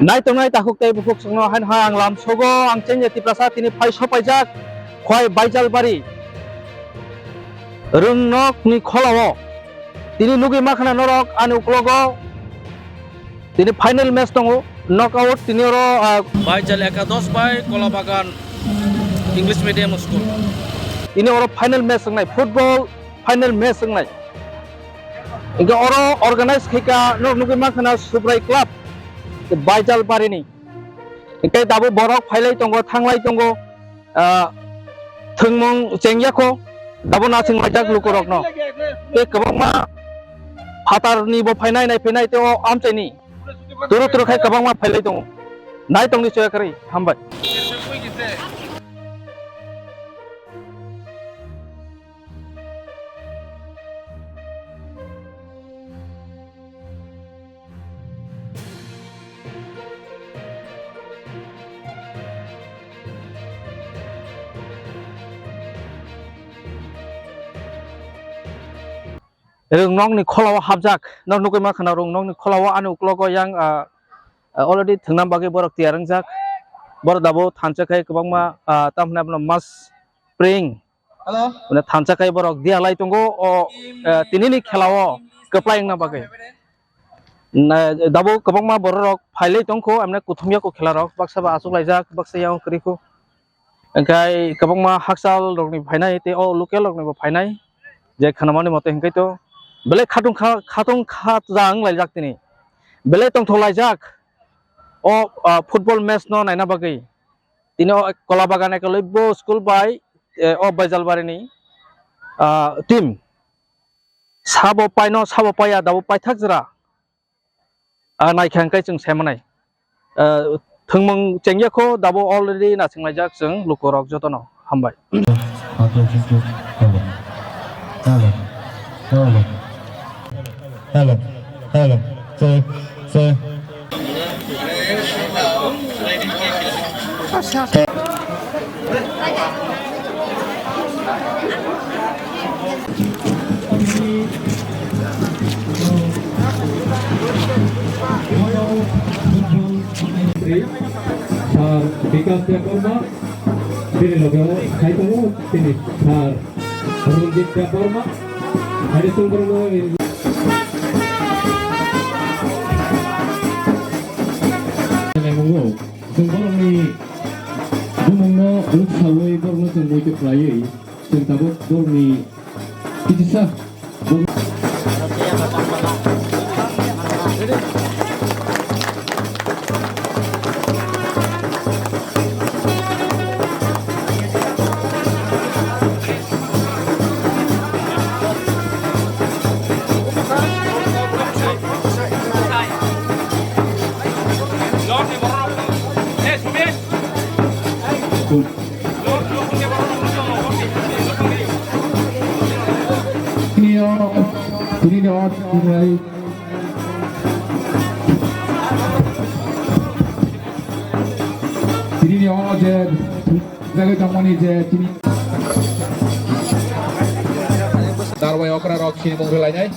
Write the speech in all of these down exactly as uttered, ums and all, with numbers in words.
Nai tongnai takhuk tei bukhuk chwngno haino ha ang lam sogo, ang chengya Tiprasa tini phai sopaijak Khwai Baijalbari Rwngnokni kholao. Tini nugwi makhna norok ani uklogo tini final match tongo, knockout tini oro, ah, Baijal Ekadosh bai Kolabagan English Medium School. Tini oro final match wngnai, football final match wngnai. Hingke oro organize khaika, norok nugwi mankha na Subrai Club, Baijal barini. Hingke tabuk borok phailai tongo, thanglai tongo, ah, thwngmung chengyakho, tabuk nasinglajak lukurokno. Tei kwbangma phatarni bo phainai, naiphainai tei o amchaini turu turu khai kwbangma phailai tongo. Nai tongni soya kwrwi, hambai. Rwngnokni kholao hapjak, no nugwi mankha na rwngnokni kholao ani uklogo yang, ah, ah, already thwngna bagwi borok tiyar wngjak. Borok dabo thansa khai kwbangma, ah, tamo hwnai abono mas spring. Hello. Mane thansa khai borok diya lai tongo o, eh, tinini khelao kwplai wngna bagwi. Na, dabo kwbangma bororok phailai tongkho, amne kuthumya kho khelarok, baksa ba achuk laijak, baksa yang kwrwi kho. Hingkhai kwbangma hakchal rokni phainai tei o local rokni bo phainai. Je khnamani mote hingkhai to belai khatung kha, khatung kha jang laijak tini. Belai tongthok laijak o, ah, football match no naina bagwi. Tini o Kolabagan Ekolobya School bai, eh, o Baijalbarini, ah, team. Sabo paino, sabo paiya, dabo paithak jora. Ah, naikha hingkhai chwng saimanai. Ah, thwngmung chengyakho, dabo already nasinglajak chwng lukurok jotono. Hambai. Hello. Hello. Hello. Hello. Hello. Sir. Sir. Sir Bikas Debbarma, bini loge o hai tongo, tini Sir Ranjit Debbarma, hai tongbarma. Chwng borokni bumungno luksawi borokno chwng muitu khlaiwi chwng tabuk borokni kitisa Tini o, tini o, tini o, tini o je jagwi tongmani je tini. Darwai okra rok sini mung rwlainai.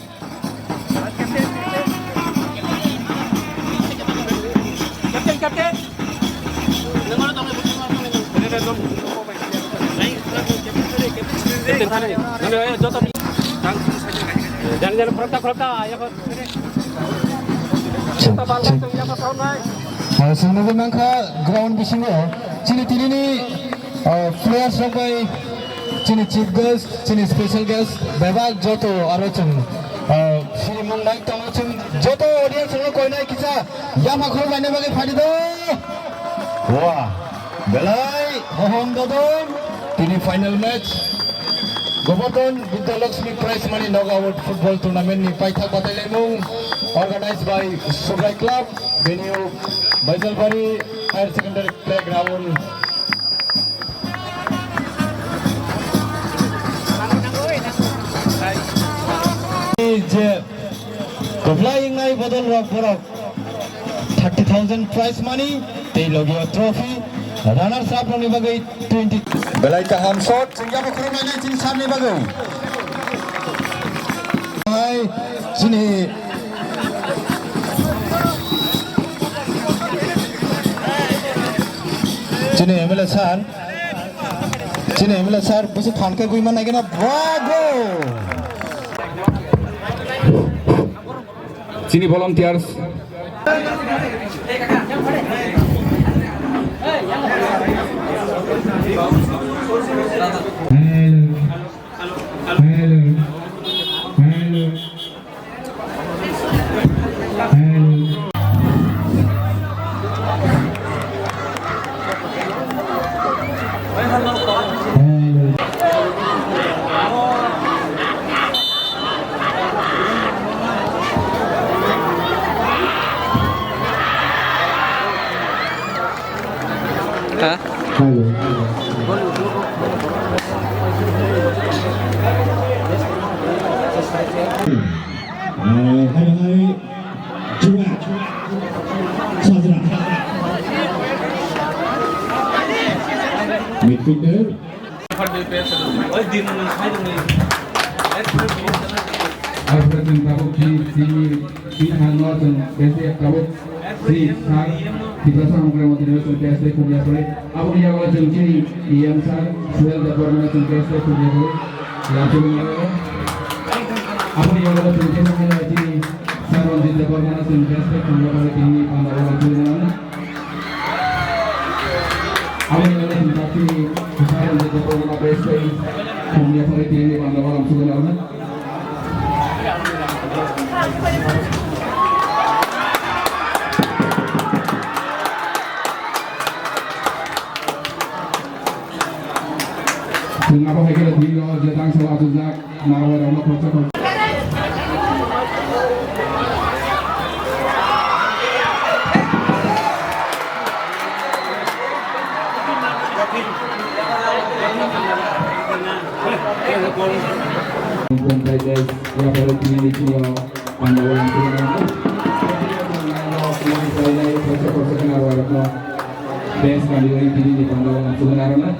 Ang sanogwi mankha ground bisingo chini tinini, ah, players rok bai chini chief guest, chini special guest, bebak joto aro chwng, ah, sirimung nai tongo chwng joto audience rok koinai kisa yapha khulumlaina bagwi phai di do. Wah, belai hohom dodom tini final match. Gobardhan Buddha Lakshmi Prize Money Knockout Football Tournament ni paithak batailaimung organized by Subrai Club, venue Baijalbari Higher Secondary Playground. Je kwplai wngnai bodol rok borok thirty thousand prize money tei logi o trophy, runners up rokni bagwi twenty. Belai kaham shot, chwng yapha khulumlainai chini sir ni bagwi. Hai, chini. Chini M L A sir, chini M L A sir, busu phan khe gui manai gana bago. Chini volunteers. Hello. Hello. Hello. Hello. Hello. Ha? Hello. Eh, hai, hai. Chua. Sajra. Midfielder. Alfred Tabuk, Chini, Chini Hangno, Chini, Besi Tabuk. Sir, Tiprasa Hamkrai Mantri no chwng test tei khumya phai. Aboni yago chwng chini E M sir, Suhel Debbarma no chwng test tei khumya phai. Lamsogwi nai. Aboni yago chwng chini hai chini Sir Ranjit Debbarma no chwng test tei khumya phai tini panda o lamsogwi nai. Aboni yago chwng chini Sir Ranjit Debbarma test tei khumya phai tini panda o lamsogwi nai. Chwng abo hai khe twi o je tang salo achukjak, narwai rokno khoroksa khoroksa. Pon pai dai, yapore tini ni tini o, panda o yang tini o. Pon pai dai, khoroksa khoroksa khe narwai rokno. Best kami o tini ni panda o yang tini o.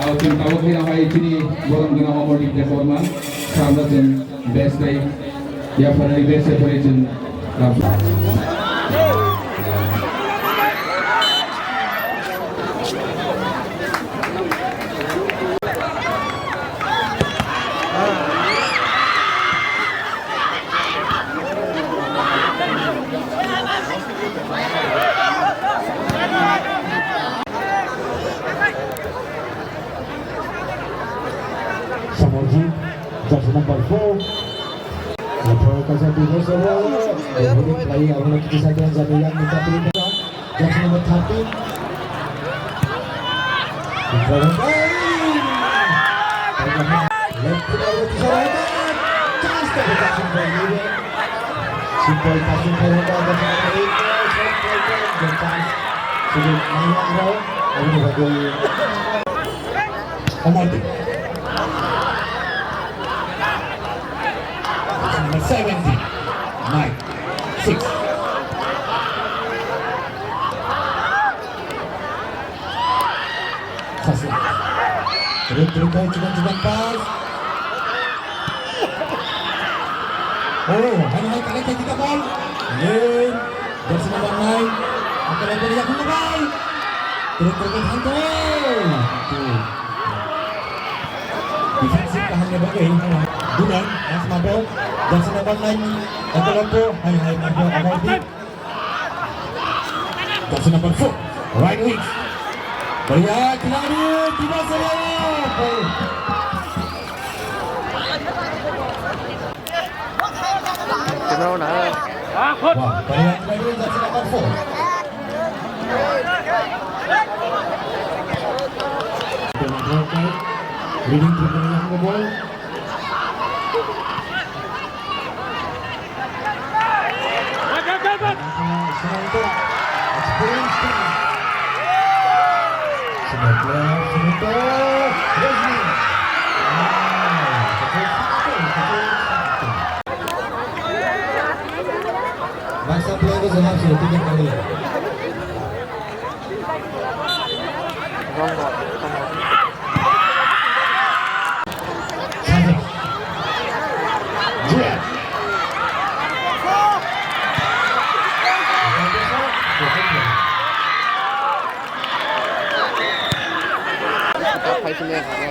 Aw, chwng tabuk phina hai chini borom gwnang Omordeep Debbarma, sir no chwng best tei yapharni best yapharwi chwng. Samarjit, jersey number four. Atharo kaisa defense abo, defending khlai, abono kisa danger ni yang minta pilih. Jersey number thirteen. Left foot out of the chance to the passing by Liwe. Simple passing by Liwe. The chance. Sudah main round. Aboni bagwi Omordeep. Number seventeen. Nine. Six. Sasa. Terus, terus, terus, cukup, cukup, pas. Oh, hai, hai, kali kita ball. Again. Jersey number nine. Akan ada yang kembali. Terus, terus, terus, terus. Tuh. Defensive tahan dia bagai. Duran, Mas Mabel. Jersey number nine. Akan ada, hai, hai, Mabel, Mabel. Jersey number four, right wing. Bhaiya, khiladi, Dimas Arya. Wah, bhaiya, khiladi, jersey number four. Leading to the young ball. Sumanta, experienced player. Sumanta, Sumanta, Rajni. Wow, bangsa player bo jahar sini tiket kali. Hai sini, hai sini.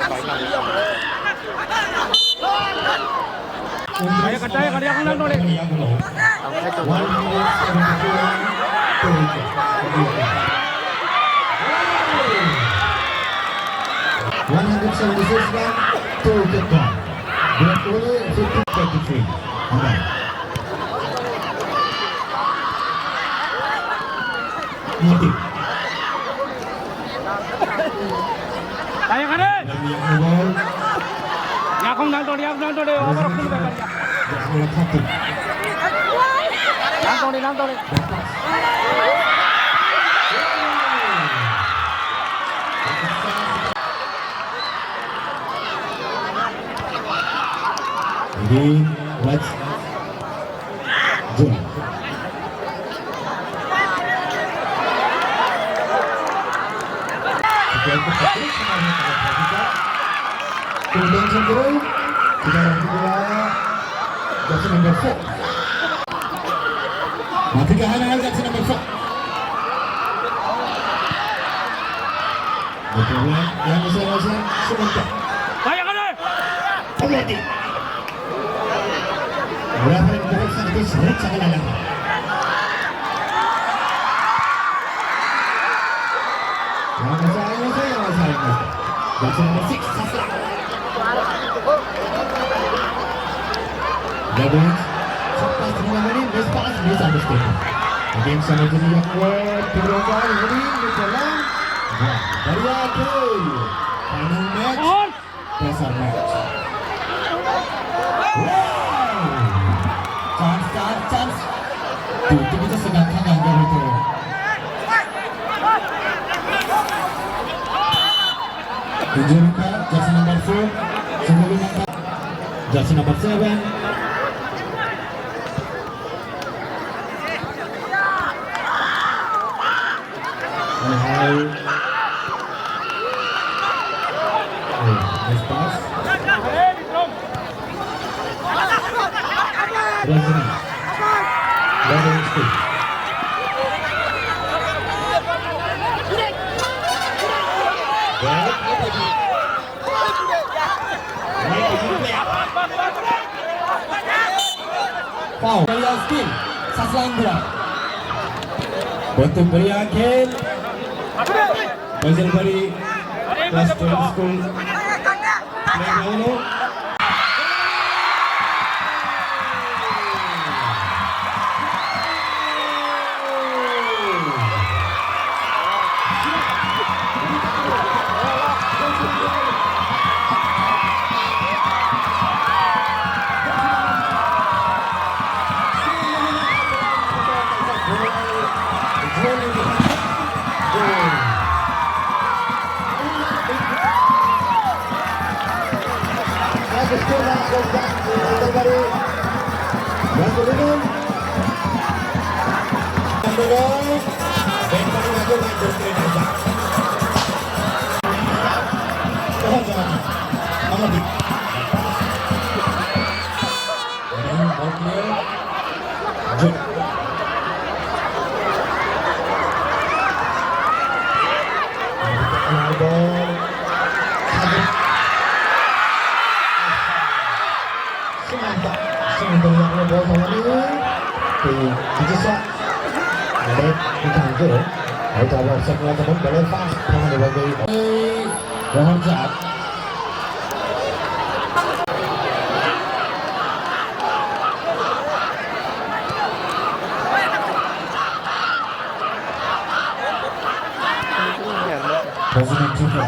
Kaya kaya kaya kaya kaya kaya. One hundred seventy-six run, two wicket down. Virat Kohli, fifteen thirty-three. Aman. Mati. Kaya kare. Yang ball. Yakung nang todi, yakung nang todi, over full kaya. Yang ball satu. Nang todi, nang todi. Ini Raj Jun. Kemudian sendiri, kita orang kedua, jersey number four. Mati ke hana jersey number four. Betul ya, yang besar besar sebentar. Kaya kare. Penalti. Referee pukul satu seret sakali lagi. Yang besar, yang besar, yang besar, yang besar. Jersey number six, Sasra. Double, short pass, Srinamani, miss pass, misunderstanding. Again, Sanjay Yako, Tiroka, heading, Mitala. Wah, Daria Kei. Final match, pressure match. Wow! Chance, chance, chance. Tuh, tuh, kita sedang tengah, enggak betul. Injury ka, jersey number four, Sumulu Mata. Jersey number seven. Hai, hai. Oh, nice pass. Rajni. Rajni School. Foul. Yaskin, Saslandra. Betul beri akhir. Bajalbari Class twelve School. Sumanta, Sumanta ni yakno bol thangmani tei Bijisa. Red wngkha hwnkhe, hai tabuk offside wngya tongo, belai fast thangmani bagwi. Rohorjak. President Tripura.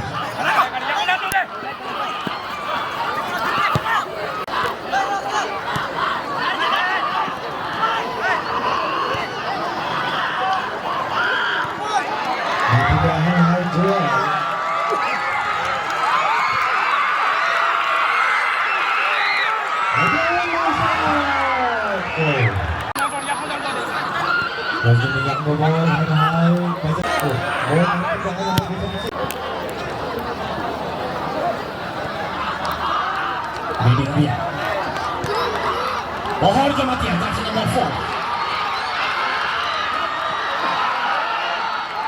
Leading dia. Ohor Jamatia, jersey number four.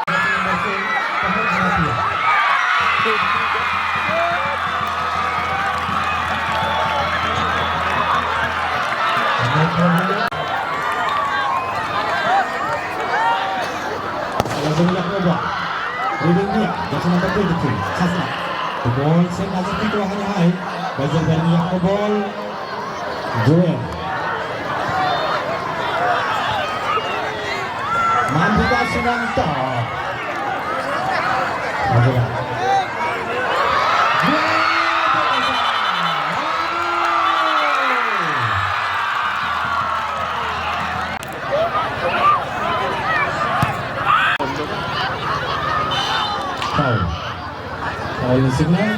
Jersey number four, Ohor Jamatia. Ringya, jersey number twenty-three, Sasna. The ball send as a kick to Hani Hai. Bajar Bani Yakmo ball. Joel. Mandika Sunanta. Bajar. Foul. Foul ni signal.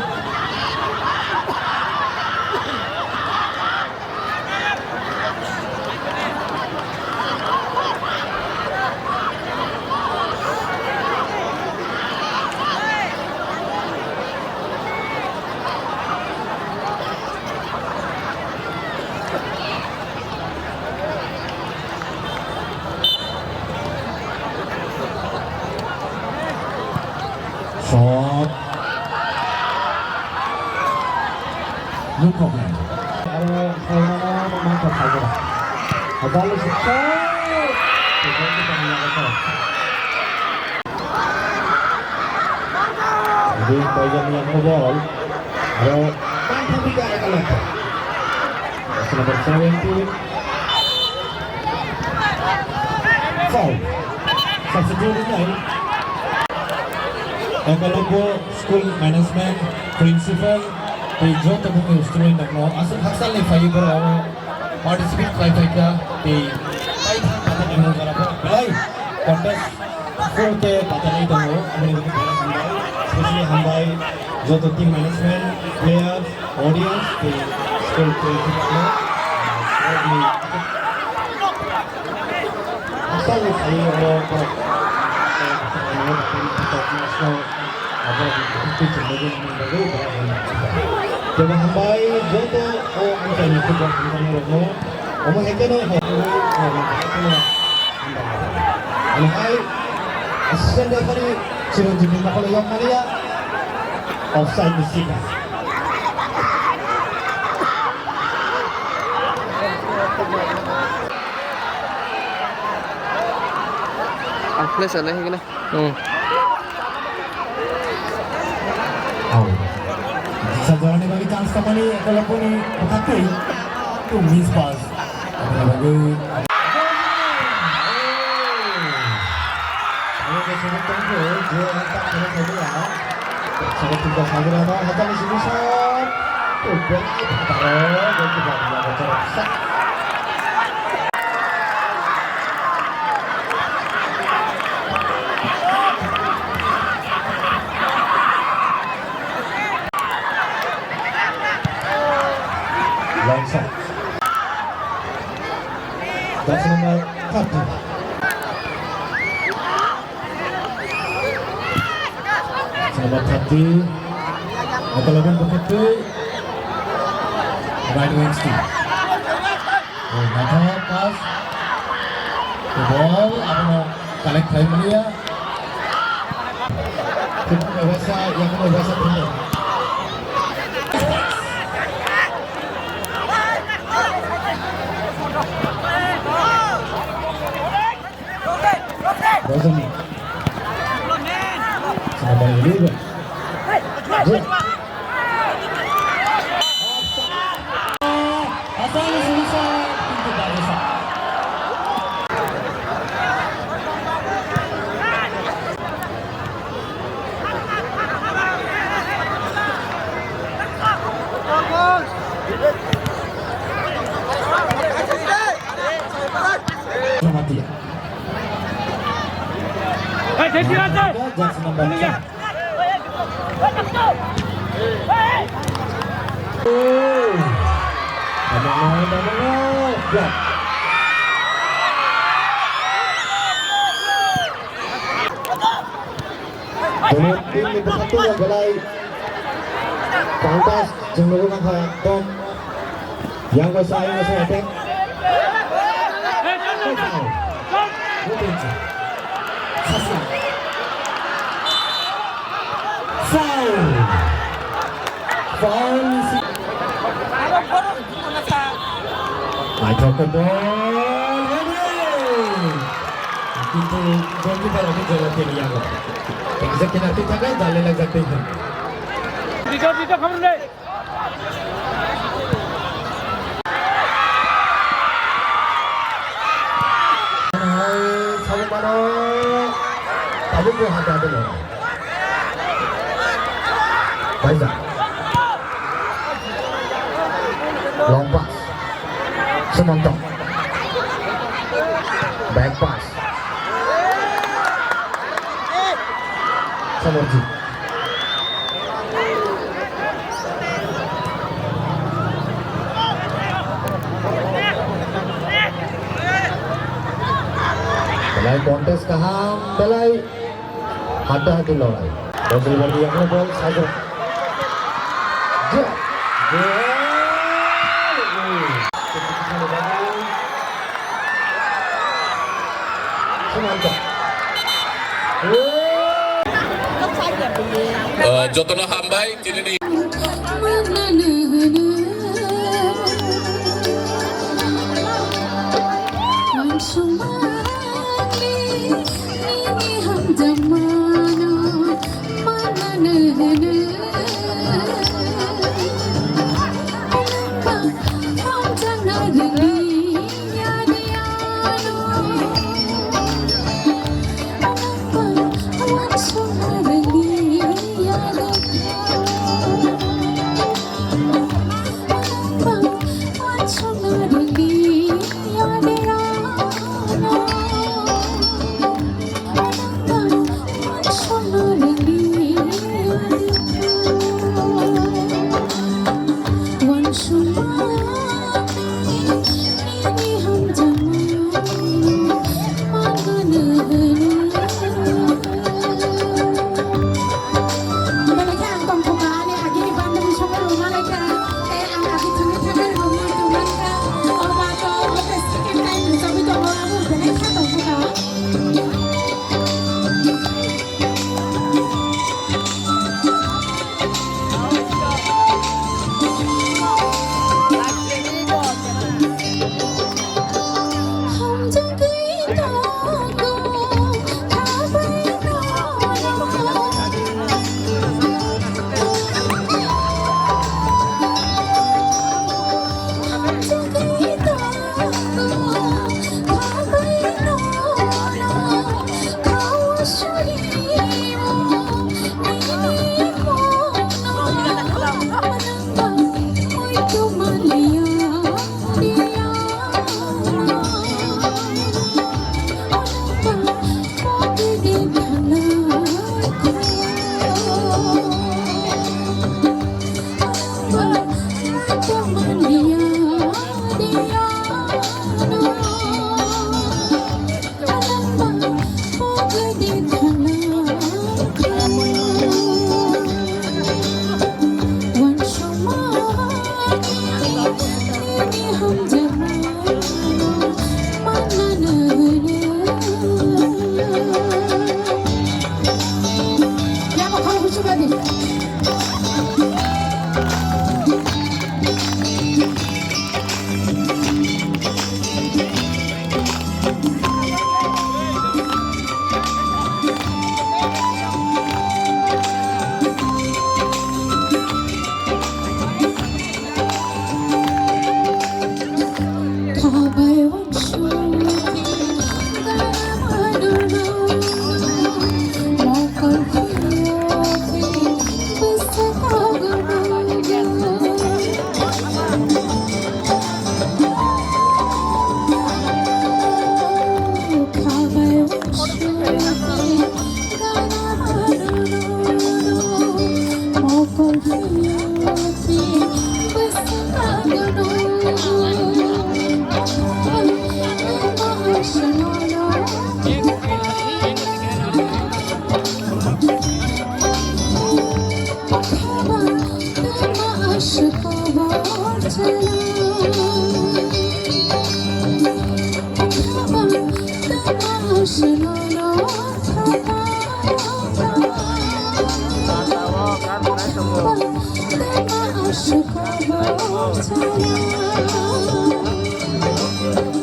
Shot. No problem. Aro, aro, mangkha khaijak. Adal shot. Ring Baijani yang ball. Aro, mangkha tiga eka lengkha. Jersey number seventeen. Foul. Substitute wngnai. Eklavya School Management, Principal, tei joto bukni student rokno aswk haksalni phaiwi borok oro participate khlai phaikha, tei paithak phatarni mung jora borok belai contest. Full khe batalai tongo, aboni bagwi belai hambai, specially hambai joto team management, players, audience, tei school creative team. Asal ni sai oro borok, eh, tei chwng bagwi belai hambai. Tebo hambai joto o amchaini football thangnairokno, omo hai kheno hok, eh, Ano hai, assistant referee Chiranjeev ni mokol yok mania, offside ni signal. Ang play sa nahi gana. Hmm. Oh. Sa jorani bagi chance kamani, eklavya ni bwkhaktwi. To miss pass. Aboni bagwi Long shot. Jersey number thirty. Jersey number thirty. Eklavya ni bwkhaktwi. Right wing still. Oh, naithok pass. Ball, abono collect khlai manya. Yakung Wasa, Yakung Wasa thangwi. Rajani. Sabar dulu, Bang. Good. Asal susah, pintu tak bisa. Selamat ya. Hey, Desi, Raja. Jersey number ten. Oh. Come on, come on, come on. Yeah. Belum tim ni bwkhaktwi belai. Contest chwng nugwi mankha ekdom. Yang bai sa, yang bai sa attack. Foul. Foul. Foul. Naithok khe ball heading. Kintu goalkeeper rokni jora tei yago. Jekina twi thakai, jali lajak twi thang. Dito, dito, khamrung dai. Hai, sabu mano. Tabuk bo hata de lo. Baisa. Long pass. Sumanta. Back pass. Samarjit. Belai contest kaham, belai hati-hati lorai. Bojol bagi yang bol saja. Jok. Gol. Uh, jotono hambai, tinini.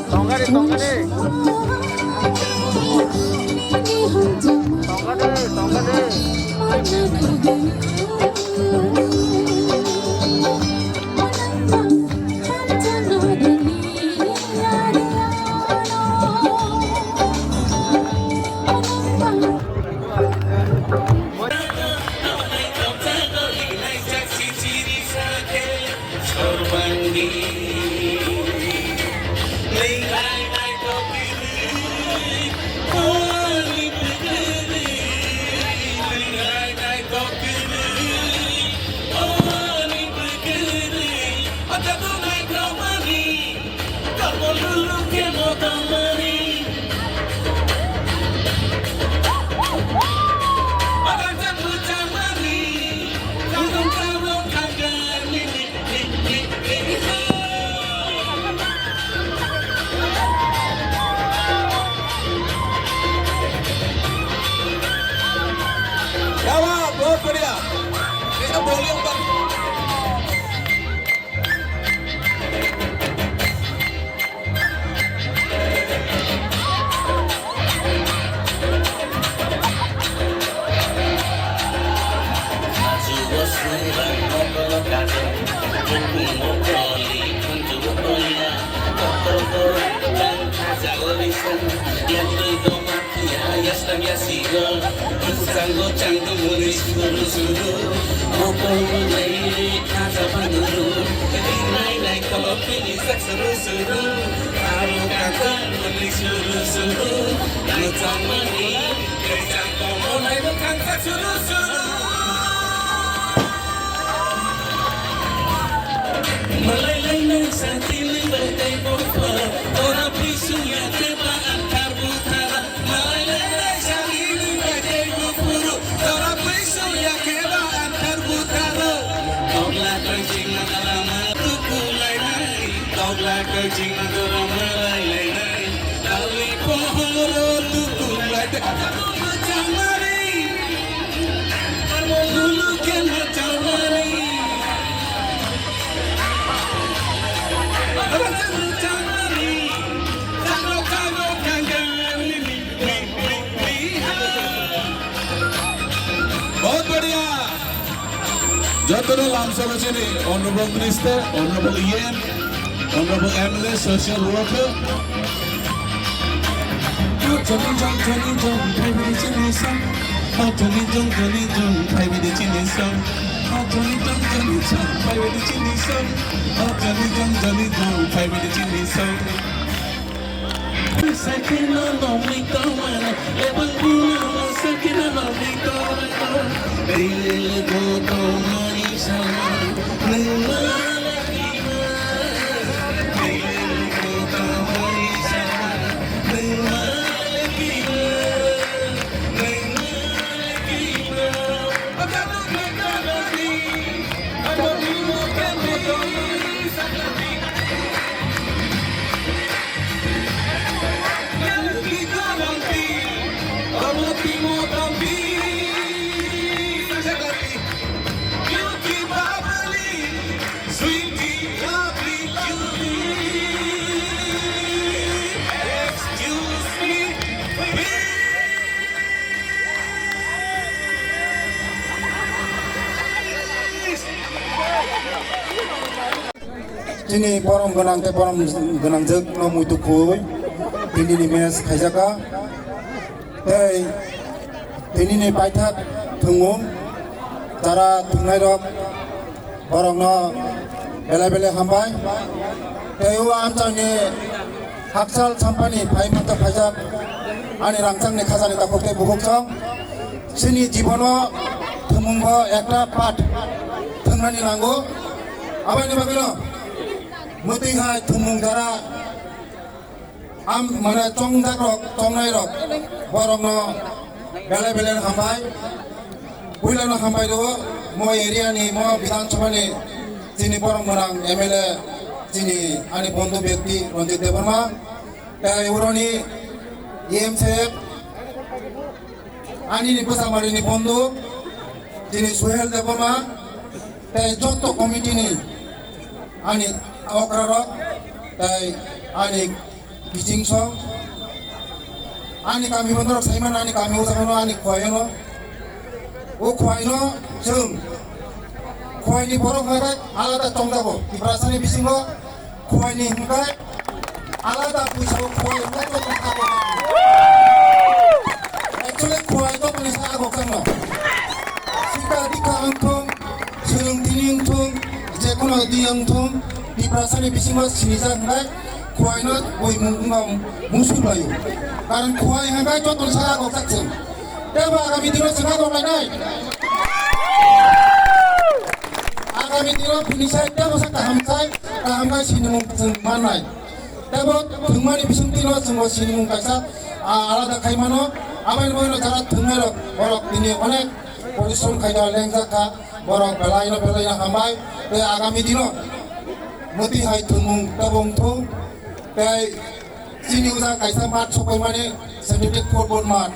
Tongkha de, tongkha de. Tongkha de, tongkha de. क्या बात, बहुत बढ़िया। इसका वॉल्यूम बंद। Yastam yasigo, bwskango changdo mwnwi suru suru, mokol mwnwi khacha phanuru, rinai nai kholok bini sak suru suru, aro kaka mwnwi suru suru, mwchangmani kaichang tongmani mwkhang sak suru suru. Malai lainai sakini bai tei bokha, tora pisung ya khe ba anthar buthara. Malai lainai sakini bai tei buphuru, tora pisung ya khe ba anthar buthara. Tokla koi jingma dara ma tuku lainai, tokla koi jingma dara malai lainai. Tali pohoro tuku lainai. Changmari, lulu kena changmari. बहुत बढ़िया। Jotono lamsalo chini Honorable Minister, Honorable E M, Honorable M L A, Social Worker. Johnny John, Johnny John, private chini song. Johnny John, Johnny John, private chini song. Johnny John, Johnny John, private chini song. Johnny John, Johnny John, private chini song. Sakino no mi tomana, ebang buna sakino no mi tomana. Bile go tomani sama, numa. Sweetie, lovely cutie. Excuse me, please. Chini borom gwnang tei borom gwnangjwk no muitu khui tini ni match khaijaka. Tei tini ni paithak thwngmung jara thwngnai rok borokno belai belai hambai. Tei o amchaini hakchal sampani phai mata phaijak ani rangchakni khajani takhuk tei bukhuk chwng. Chini jibono thwngmungbo ekta part thwngnani nango. Abaini bagwino mwtwi hai thwngmung jara Am, mane chongjak rok, chongnai rok, borok no belai belai hambai. Puila no hambai do, mo area ni, mo Bidhan Sabha ni, chini borok mwnang M L A, chini ani bondhu byakti Ranjit Debbarma, tei uroni E M saheb, ani ni bwsa mari ni bondhu, chini Suhel Debbarma, tei joto committee ni ani okra rok, tei ani Kiching song. Ani kami bono saimano, ani kami o saimano, ani khoyano. O Khowai no chwng Khowai ni borok hwnkhai alada tongjago. Tiprasa ni bisingo Khowai ni hwnkhai alada puisa o Khowai hwnkhai joto ni sago. Actually Khowai joto ni sago kang no. Sika dika wngthung, swrwng tini wngthung, jekono di wngthung, Tiprasa ni bisingo sinijak hwnkhai Khowai no bui mung wngma musu laio. Karon Khowai hwnkhai joto ni sago kang chwng. Tebo agami dino chwng kok lainai. Agami dino bini sai tebo sa kaham sai, kaham khai sinimung chwng mannai. Tebo thwngmani bisingtwi no chwng bo sinimung kaisa, a, alada khai mano. Aboni bagwi no jara thwngnairok borok tini onek porishrom khaina lengjak kha. Borok belai no belai no hambai. Tei agami dino mwtwi hai thwngmung tebo wngthung. Tei chini uja kaisa mat sopaimani synthetic football mat.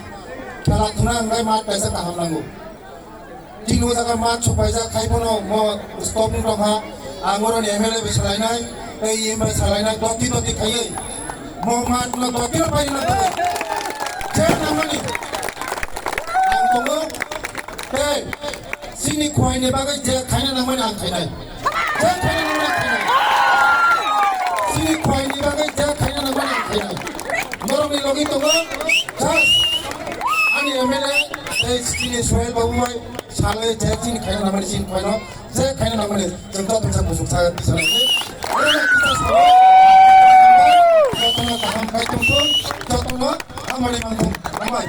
Khela thwna hwnkhai mat kaisa kaham nango. Chini uja mat sopaijak khai bono mo stop wng tongkha. Ang oroni M L A bai salainai, tei E M bai salainai, doti doti khaiwi. Mo mat no doti no paina nang tongkha. Je nangmani ang tongo, tei chini Khowai ni bagwi je khaina nangmani ang khainai. Je khaina nangmani ang khainai. Chini Khowai ni bagwi je khaina nangmani ang khainai. Norokni logi tongo, just ani M L A tei chini Sohel Babu bai salai je chini khaina nangmani chini Khowai no, je khaina nangmani chwng joto sa busuk sa tisa nangmani. Jotono kaham khai tongthung, jotono hamari mangthung. Hambai.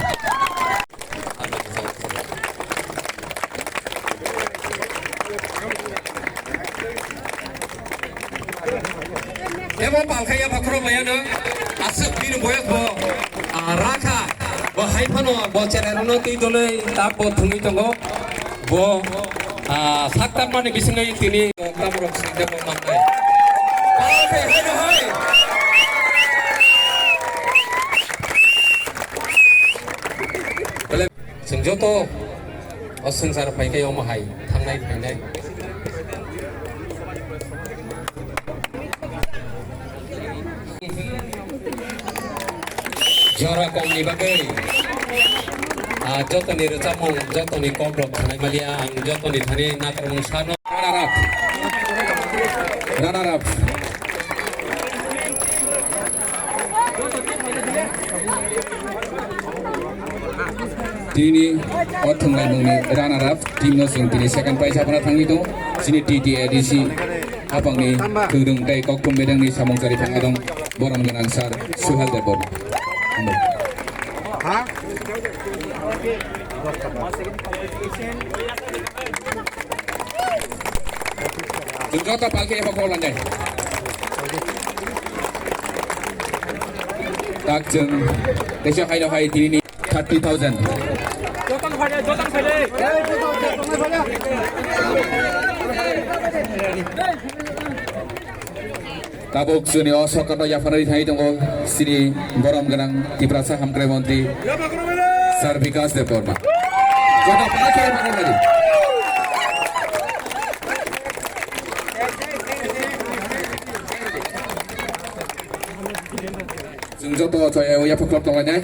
Tebo palkhai ya bakhro bayano aswk bini boyok bo, ah, rakha bo hai phano bo cherai rokno twi doloi tak bo thwngwi tongo bo, ah, sak tangmani bisingwi tini tamrok side bo mangnai. Palkhai hai no hai. Bele Chwng joto o swngchar phai khe omo hai thangnai phainai. Jora kongni bagwi, ah, jotoni rwchapmung, jotoni kokrok khanai maliya, ang jotoni thani nakarmung sano. Runner up. Runner up. Tini o thwnglaimungni runner up team no chwng tini second prize haphana thangwi tongo. Chini T T A D C haphangni kwrwng tei kokthum bedangni samung chari thangwi tong borom gwnang sir Suhel Debbarma. Chwng joto palkhe eba kok lanai. Tak chwng teisa hai rok hai tini ni thirty thousand. Tabuk chini o sokano yapharwi thangwi tongo chini borom gwnang Tiprasa hamkrai montri Sir Bikash Debbarma. Joto palkhe eba kok lanai. Chwng joto chaya o yapha club tonglainai.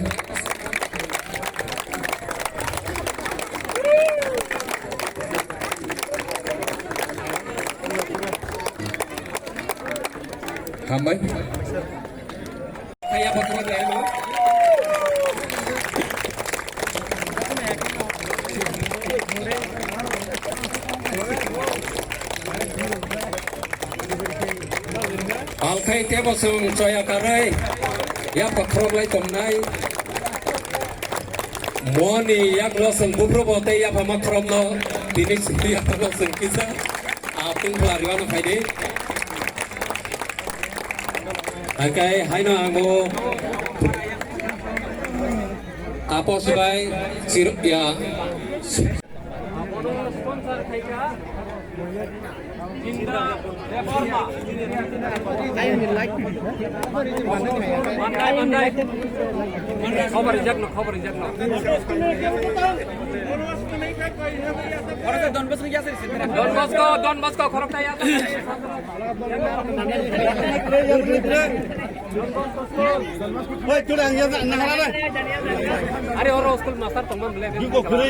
Hambai. Alkhai tebo chwng choya karwi yapha khorok lai tongnai. Moni yakno chwng buphrubo tei yapha ma khorokno tini chwng yapha no chwng kisa. Atwng phalari wano phaidi. Haikai haino ang o apo sibai chiruk ya. Mandai, mandai. Mandai, khobar rijak no, khobar rijak no. Don Bosco, Don Bosco, khoroksa ya. Are oro school master tongman bele.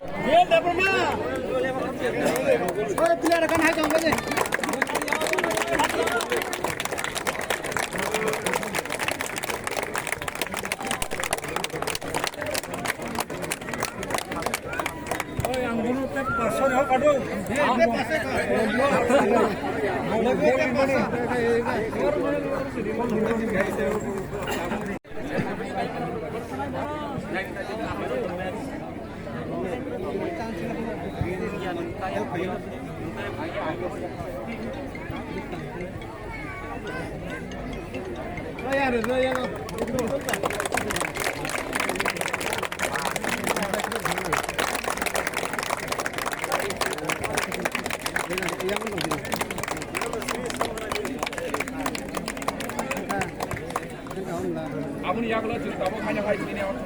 Aboni yagulo chwng tabuk haino hai sini.